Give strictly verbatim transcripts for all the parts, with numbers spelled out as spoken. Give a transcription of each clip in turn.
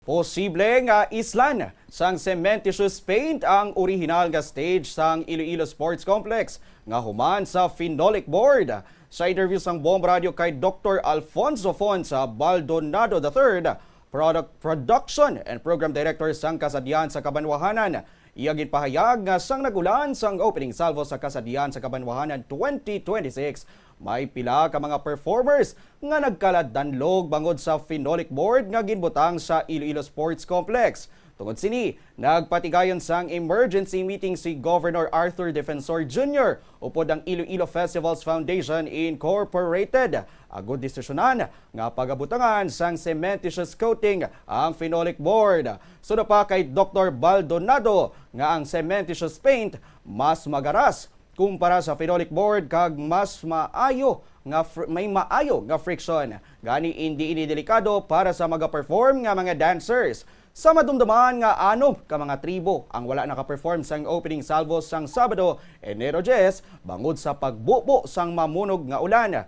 Posible nga islan sang cementitious paint ang orihinal nga stage sang Iloilo Sports Complex nga human sa Phenolic Board. Sa interview sang Bomb Radio kay Doktor Alfonso Fons Baldonado the third, Product Production and Program Director sang Kasadyahan sa Kabanwahanan, iya ginpahayag nga sang nag-ulan sang opening salvo sa Kasadyahan sa Kabanwahanan twenty twenty-six, may pila ka mga performers nga nagkaladanlog bangod sa Phenolic Board nga ginbutang sa Iloilo Sports Complex. Tungod sini, nagpatigayon sang emergency meeting si Governor Arthur Defensor Junior upod ang Iloilo Festivals Foundation Incorporated, agud desisyonan nga pagabutangan sang cementitious coating ang Phenolic Board. Suno pa kay Doktor Baldonado nga ang cementitious paint mas magaras kumpara sa Phenolic Board kag mas maayo nga fr-, may maayo nga friction. Gani, indi ini delikado para sa mga perform nga mga dancers. Sa madumduman nga anom ka mga tribo ang wala naka-perform sang opening salvo sang Sabado, Enero diyes, bangod sa pagbubo sang mamunog nga ulan.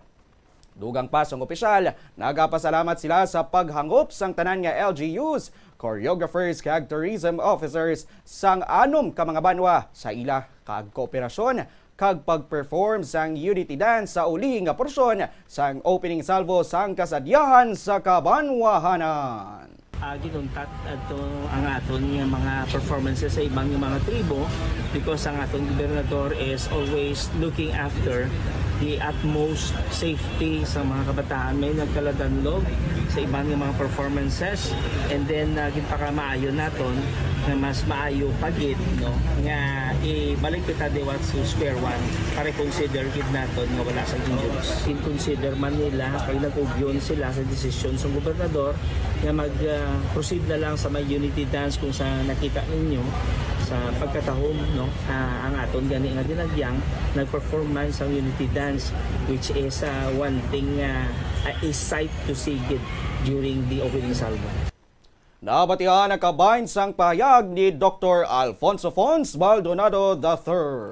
Dugang pa sang opisyal, nagapasalamat sila sa paghangop sang tanan nga L G Us, choreographers kag tourism officers sang anom ka mga banwa sa ila kag kooperasyon kag pag-perform sang Unity Dance sa uli nga porsyon sang opening salvo sang Kasadyahan sa Kabanwahanan. Ah, ginuntat ato ang aton nga mga performances sa iban nga mga tribo because ang aton gobernador is always looking after the utmost safety sa mga kabataan. May nagkaladanlog sa iban nga mga performances, and then, ah, ginpakamaayo naton nga mas maayo pa gid, no, nga ibalik kita liwat sa square one para consider gid naton nga wala sa injuries. Gin-consider man nila kay nag-ugyon sila sa desisyon sa gobernador nga mag-proceed na lang sa may Unity Dance kung sa nakita ninyo sa pagkatahom, no, ah, ang aton gani nga dinagyang nag-perform man sang Unity Dance, which is, ah, one thing, ah, ah, a sight to see gid during the opening salvo. Nabatian ang kabahin sang pahayag ni Doktor Alfonso Fons Baldonado the third.